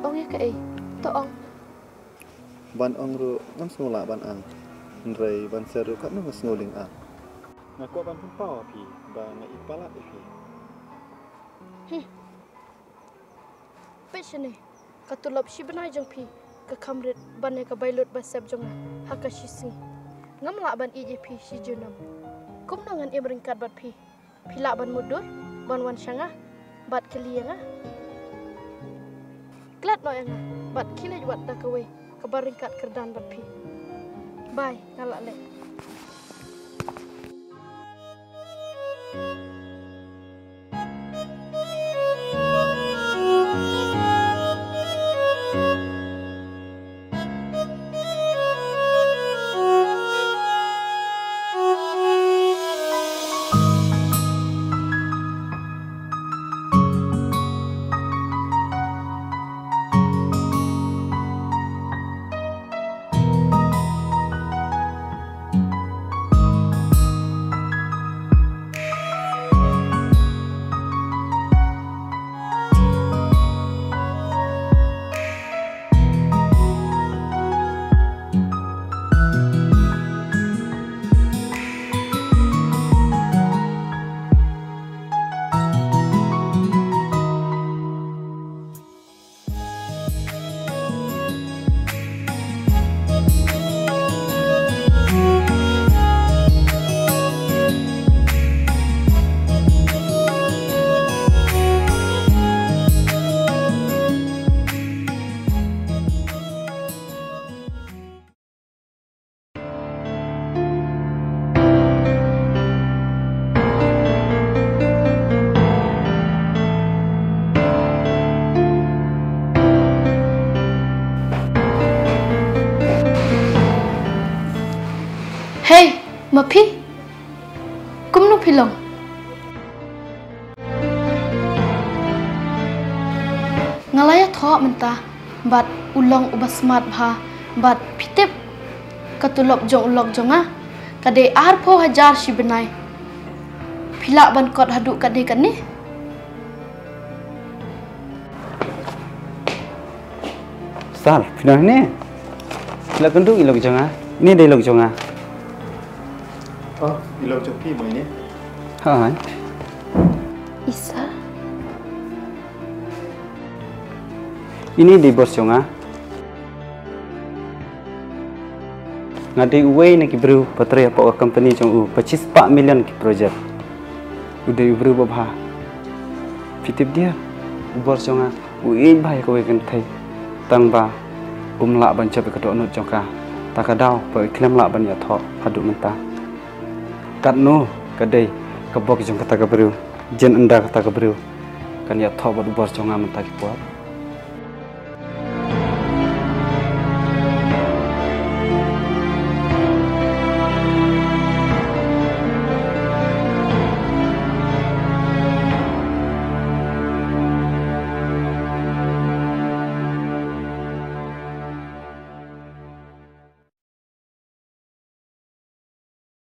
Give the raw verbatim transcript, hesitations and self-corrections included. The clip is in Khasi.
Ong ïa kaei? To ong. Ban ong ruh ngam sngew lah ban ang. Hynrei ban sngewthuh ruh katno nga sngew lyngngoh. Nga kwah ban pynpaw ha phi ba nga ïeit palat ïa phi. Hmm. Peit shane, ka tulop shi bnai jong phi ka kham rit ban ïa ka bai lut bai sep jong nga ha ka shi sngi. Ngam lah ban ïeit ïa phi shi junom. Kumno ngan im ryngkat bad phi? Phi lah ban mutdur ban wan sha nga bad kylli ïa nga? Klet noh ïa nga bad khie leit wad da kawei kaba ryngkat kyrdan bad phi. Bye, nga la leh. Hei, ma phi? Kumno phi long? Nga la ïathoh mynta bad u long uba smat bha, bad phi tip ka tulop jong u lok jong nga ka dei arphew hajar shi bnai. Phi lah ban kot haduh katne katne? Sir, phi nang hangne? Phi lah kynduh ïa i lok jong nga. Ine dei i lok jong nga. Oh, i lok jong phi mo ine? Hooid. Isa. Ine dei i boss jong nga. Nga dei uwei na ki briew ba trei hapoh ka company jong u, ba shispah million ki project. U dei u briew ba bha. Phi tip de, u boss jong nga u ïeit bha ïa kawei ka kynthei, tang ba um lah ban jop ïa ka dohnud jong ka. Ta ka daw ba i khlem lah ban ïathoh haduh mynta. Katno ka dei ka bok jong kata ka briew, jan ynda kata ka briew kan ïathoh bad u boss jong nga mynta ki por.